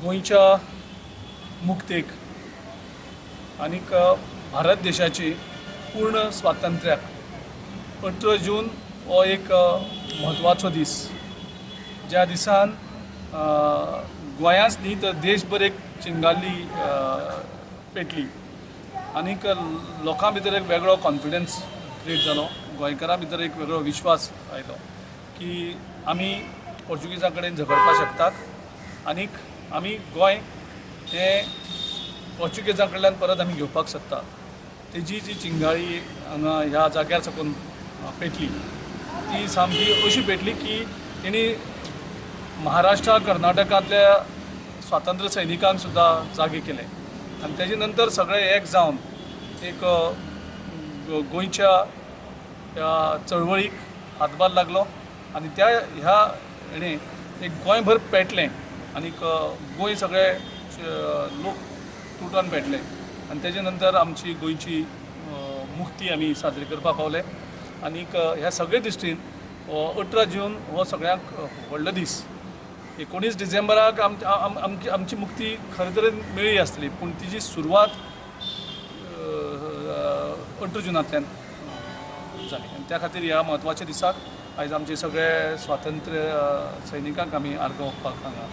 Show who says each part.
Speaker 1: गोंयच्या मुक्तेक आनीक भारत देशाची पूर्ण स्वातंत्र्याक 18 जून हो एक म्हत्वाचो दीस, ज्या दिसान गोंयांच न्ही तर देशभर एक चिंगाली पेटली आनीक लोकां भितर एक वेगळो कॉन्फिडन्स क्रिएट जालो. गोंयकारां भितर एक वेगळो विश्वास आयलो की आमी पोर्चुगीजां कडेन झगडपाक शकतात आनीक आमी गोंय हें पोर्चुगीजां कडल्यान परत आमी घेवपाक शकता. तेजी जी चिंगाळी हांगा ह्या जाग्यार साकून पेटली ती सामकी अशी पेटली की तेणी महाराष्ट्रा कर्नाटकांतल्या स्वातंत्र्य सैनिकांक सुद्दां जागे केले आनी तेजे नंतर सगळे एक जावन एक गोंयच्या ह्या चळवळीक हातभार लागलो आनी त्या ह्या हेणें एक गोंयभर पेटलें आनीक गोंय सगळे लोक तुटोन पेटले आनी तेजे नंतर आमची गोंयची मुक्ती आमी साजरी करपाक पावले. आनीक ह्या सगळे दृश्टीन 18 जून हो सगळ्यांक व्हडलो दीस. 19 डिसेंबराक आमची मुक्ती खरे तरेन मेळ्ळी आसतली, पूण तिजी सुरवात 18 जुनांतल्यान जाली आनी त्या खातीर ह्या म्हत्वाच्या दिसाक आयज आमचे सगळे स्वातंत्र्य सैनिकांक आमी आर्गां ओंपपाक हांगा.